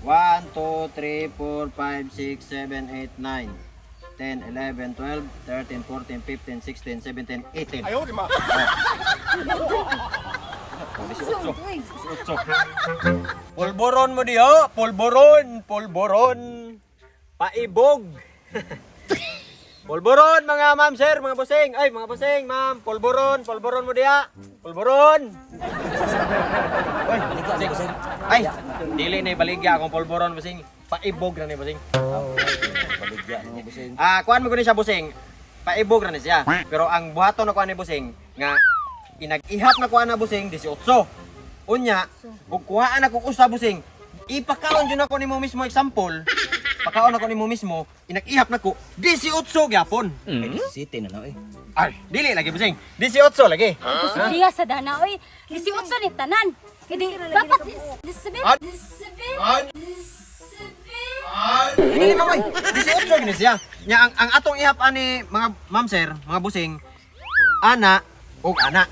1, 2, 3, 4, 5, 6, 7, 8, 9, 10, 11, 12, 13, 14, 15, 16, 17, 18. Ayaw, lima. Oh. 18. 18. Pulboron mo diha, pulboron, pulboron. Paibog. Pulboron mga ma'am sir, mga busing. Ay, mga busing, ma'am, pulboron, pulboron mo diha. Pulboron. Oy, busing. Ay, dili na ibaligya akong pulboron, busing. Paibog na ni, busing. Baligya mo, busing. Ah, kuan mo guni siya, busing. Paibog ra ni siya. Pero ang buhaton na kuan ni, busing, nga inag-ihap na kuan na, busing, 18. Unya, ug kuhaan ako usa, busing. Ipakaon jud ako nimo mismo example. Pakaon ako nimo mismo, inag-ihap nako 18 gyapon. Ay, 17 na lang eh. Ay, dili lagi, busing. 18 lagi. Imposible sa dana oy. 18 ni tanan. Hindi dapat 17. Ah. 17. Ah. 17. Dili, mamoy. 18 gini siya. Nya ang atong ihap ani, mga ma'am sir, mga busing, ana ug ana.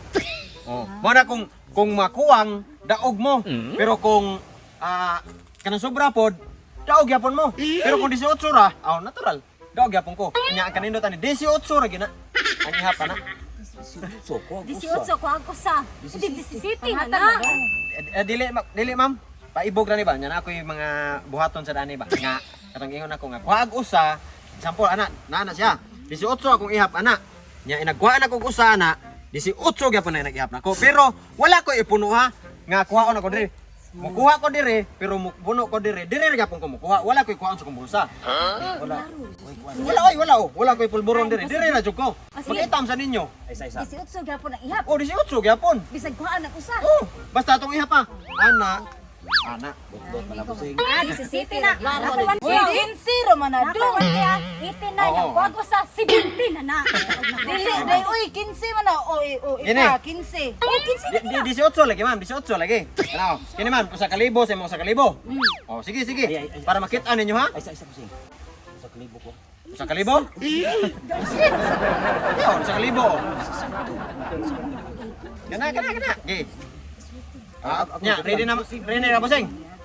Oh, mo na kung makuwang, daog mo. Pero kung kanang sobra pod, daog gyapon mo. Pero kung 18 ra, aw natural. Daog gyapon ko. Nya ang kanindot ani 18 ra gina. Ang ihap ana. So, ko usa. 18 ko ang usa. Hindi 17 na na. Eh, eh, dili dili, ma'am. Paibog ra ni ba? Nya na ako yung mga buhaton sa dani ba. Nga katong ingon ako nga kuhaag usa, example ana, naa na siya. 18 akong ihap ana. Nya inagkuhaan ako og usa ana, 18 gyapon na nag-ihap nako. Pero wala ko ipuno ha. Nga kuhaon ako diri. Mukuha ko dire, pero mupuno ko dire. Dire ra gyapon ko mukuha. Wala ko ikuhaon sa kong bulsa. Wala. Wala oy, wala oh. Wala ko ipulburon dire. Dire ra jud ko. Ah, sige. Mag-itam sa ninyo. Ay, isa, isa. 18 gyapon ang ihap. Oh, 18 gyapon. Bisag kuhaan ang usa. Oh, basta atong ihap ha. Ana, ana. Bot-bot man na, busing. Ah, 17 na. Uy, 15 ra man na dong. 89 ang kuwag usa, 17 na na. Dili day uy, 15 man na. Oy, oy, Gini. ika 15. Oh, 15 Di, di, 18 lagi, ma'am, 18 lagi. Ano? Kini, ma'am, 1,000 sa imo 1,000. Oh, sige, sige. Ay, ay, ay. Para makita ninyo ha. Ay, isa, isa, busing. 1,000 ko. 1,000? Sige. Yo, 1,000. Kana, kana, kana. Gi. Ah, nya, ready na, bossing.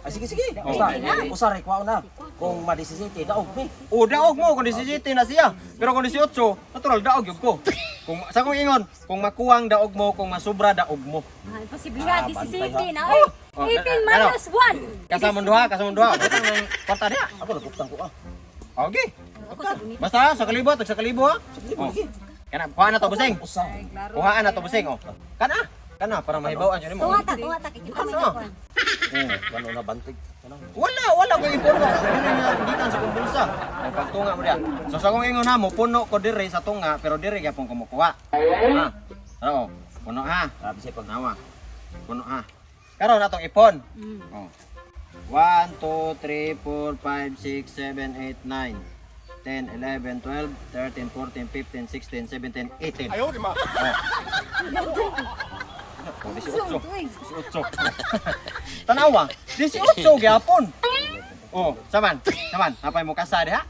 Ay, sige, sige. Oh. Usa, usa rin, kuha na. Kung ma-17, daog mi. O, daog mo kung 17 na siya. Pero kung 18, natural daog yun ko. Kung sa kong ingon, kung makuwang, daog mo, kung masubra, daog mo. Ah, imposible ha, Ah, bantay 17 na. Oy, Oh, 18 ano? minus 1. Kasamon duha, kasamon duha. Butang ng kwarta diha. Ako, naguptang ko ah. Okay. Ako sa gunit. Basta 1,000, tag 1,000 ha. 1,000 Oh. lagi. Kana, kuha na to, busing. Usa. Kuhaan na to, busing, oh. Kana, kana para mahibaw-an yun mo. Tunga ta, tunga ta kay kita may Ano? kuwan. Oo, gano'n na bantig. Kanang Wala, wala ko ipuno. Dili nga gikan sa kong bulsa. O pagtunga mo diha. So sa kong ingon ha, mo puno ko dire sa tunga, pero dire gyapon ko mokuha. Ha. Oo, puno ha. Grabe siya pag Nawa. Puno ha. Karon atong ipon. Oh. 1, 2, 3, 4, 5, 6, 7, 8, 9, 10, 11, 12, 13, 14, 15, 16, 17, 18. Ayaw, lima. Oh. 18. 18. Tanawa, 18 gyapon. Oh, saman, saman, napay mo kasa diha.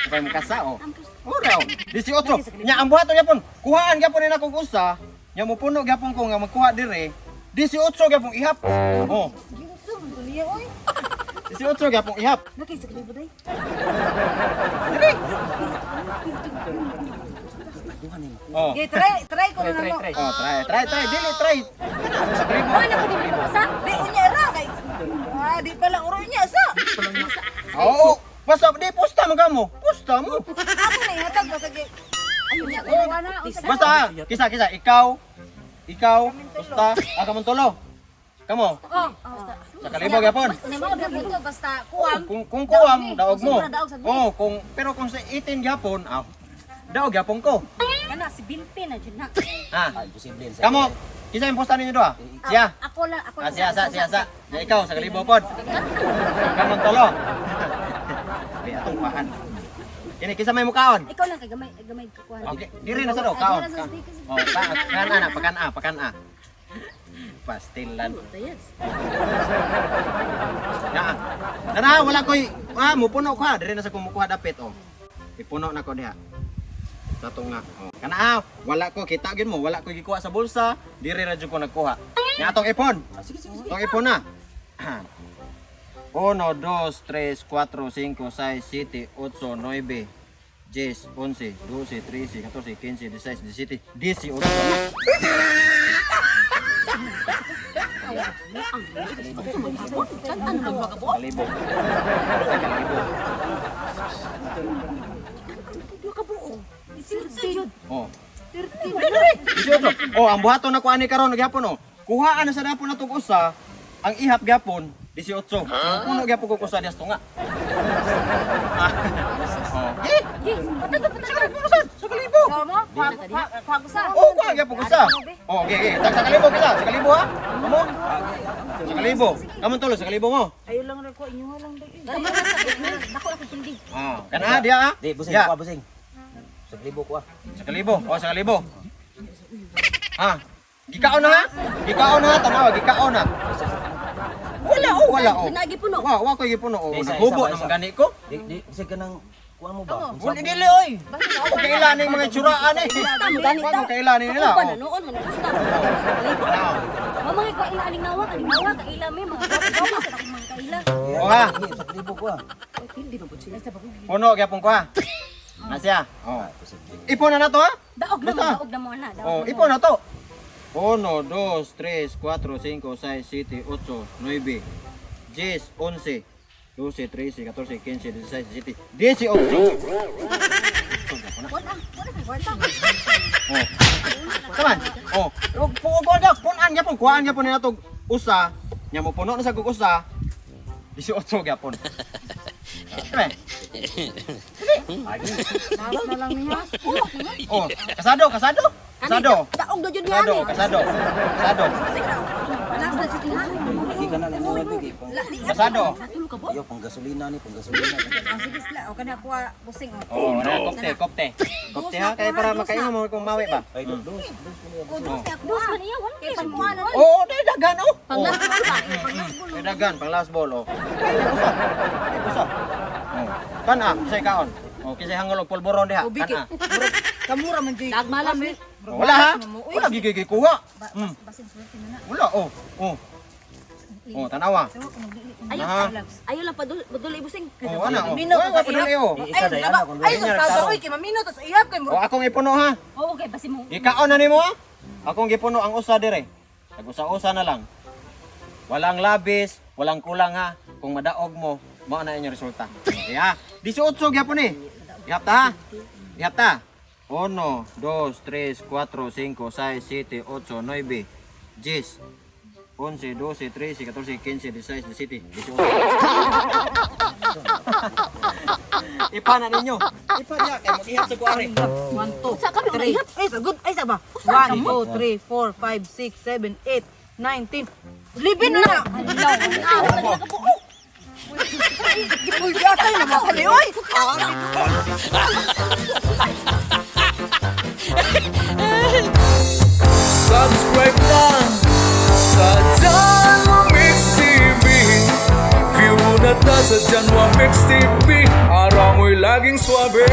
Napay mo kasa, oh. Ora, oh. 18. Nya ang buhaton gyapon, kuhaan gyapon nila kog usa. Nya mo puno gyapon ko nga magkuha dire. 18 gyapon ihap. Oh, Giunsa man to niya oy. 18 gyapon ihap. Nakay sa kalibo day. Dire. Oh. Okay, try try ko na Try, namo. try. Oh, try, try, try. Dili, try. Kana, 1,000. Wala ko din usa. Di unya ra kay. Ah, di pala uro unya sa. Oo. Basta di posta mo kamo. Posta mo. Ako na ihatag basta kay Ayun na, wala na. Usa. Basta ah, kisa kisa ikaw. Ikaw, posta, ah, kamong tulo. Kamo, Oh, 1,000 gyapon. Basta mao gyapon to basta kuwang. Kung kuwang, daog mo. Sobra daog sa duwi. Oh, kung pero kung sa 18 gyapon, aw. Daog gyapon ko. Kana 17 na jud na. Ha. Ay, imposible. Sa Kamo, kisa yung posta ninyo doa? Siya. Ako lang, ako Ah, lang. siya, sa, siya, sa. Ya, ikaw, 1,000 pod. Kamong tulo. Ay, atong pahan. Kini kisa may mukaon. Ikaw lang kay gamay gamay kuan. Okay, diri na sa do, kaon. Oh, pa, kan ana, pakan a, pakan a. Pastilan. Na. Tara, wala koy mupuno ko ha. Diri na sa kumukuha dapit oh. Ipuno na ko diha. Sa tunga. Oh. Kana ah, wala ko kita gyud mo, wala ko gikuha sa bulsa, diri ra jud ko nagkuha. Nya atong ipon. Ah, sige, sige, sige. Atong ipon na. 1, 2, 3, 4, 5, 6, 7, 8, 9, 10, 11, 12, 13, 14, 15, 16, 17, 18. Ano ba magkabuo? Kalibo. Sa kalibo. Makabuo. 18 jud. Oh. 18. Oh, ang buhaton na ko ani karon gyapon oh. Kuhaan na sa dapon natong usa, ang ihap gyapon 18. So, puno gyapon ko usa dias tunga. Oh. Eh, Gi, patag patag. sa kalibo. Sa mo? Kuha ko sa. Oh, kuha gyapon ko usa. Oh, okay, okay. Tag sa kalibo kita, sa kalibo ha. Kamo? Sa kalibo. Kamo tulo sa kalibo mo. Ayo lang ra ko inyo lang dai. Dali na sa dako ako pildi. Ah, kana dia ah. Di, busing, Ya. kuha busing. Sa kalibo kuha. Sa kalibo. Oh, sa kalibo. Ha. Gikaon na ha? Gikaon na ha, tanawa, gikaon na. Wala oh, wala oh. Nagi puno. Wa ko gipuno oh. Isa, isa, Naghubo isa. naman gani ko. Di, di, busing ka ng kuha mo ba? Kung Wala sabo. dili oy. Ako kailan ning mga itsuraan eh. Gusta mo gani Wa ta. ko kailan nila. Ako pa Oh. na noon man gusta mo. Sa kalibo. Mamangay ko ila aning nawa, aning nawa kaila mi mga gawas sa akong mga kaila. Oh ha. Di, sa kalibo kuha. Puno gyapon ko ha. Nasya. Oh. Ipon na nato ha. Daog na mo, Basta. daog na mo na. Oh, ipon na to. 1, 2, 3, 4, 5, 6, 7, 8, 9, 10, 11, 12, 13, 14, 15, 16, 17, 18. Oh. Taman. Oh, puno na, punan gyapon, kuhaan gyapon ni nato usa. Nya mo puno na sa kog usa. 18 gyapon. Dime. Mas na lang niya. Oh, kasado, kasado. Kasado. Daog na jud niya Kasado, ani. kasado. Kasado. Panas na sa tingali. Di ka na lang mo bigay. Pang Kasado. Natulo ka bo? Ayo, pang gasolina ni, pang gasolina. Ah, sige sila. O kana kuha busing oh. Oh, na kopte, kopte. Kopte ha kay para makaingon mo kung mawi ba. Ay, dos, dos, dos ko niya. O dos na Dos man iya, wala Kay kay pangkuha na. Oo, oh, dahil dagan oh. Pang last ball ba? Kay dagan, pang last ball oh. Kay usa. Kay usa. Oh. Kan ah, say kaon. Oh, kisay hangol og pulboron diha. O Kan bigay. ah. Kamura man jud. Nagmalam eh. Oh, wala ha. Wala gigay kuha. Basin swerte na na. Wala oh. Oh. Oh, tanawa. Ayo, Aha. ayo lang padul padul ibusing. Oh, ana oh. Mino Wala ko sa paduli ihap. oh. Di, Ay, ikaw day, saba. ana, kung Ay, wala. sa oy kay mamino tas ihap kay Oh, akong ipuno ha. Oo, okay, basi mo. Gikaon na nimo ha. Akong gipuno ang usa dire. Nag-usa-usa na lang. Walang labis, walang kulang ha. Kung madaog mo, mao na inyong resulta. Okay ha. 18 gyapon eh. Ihap ta ha. Ihap ta. 1, 2, 3, 4, 5, 6, 7, 8, 9, 10, 11, 12, 13, 14, 15, 16, 17, 18. Ipana ninyo. Ipana kay mag-ihap sa kuari. 1 2 Sa kami 3. ihap. Ay, sa good. Ay, sa ba? 1 2 3 4 5 6 7 8 9 10. Libin na. Alaw, ah, wala na kabuo. Uy, atay na makali oy. Subscribe lang sa Janwa Mix TV. View na ta sa Janwa Mix TV. Araw mo'y laging swabe.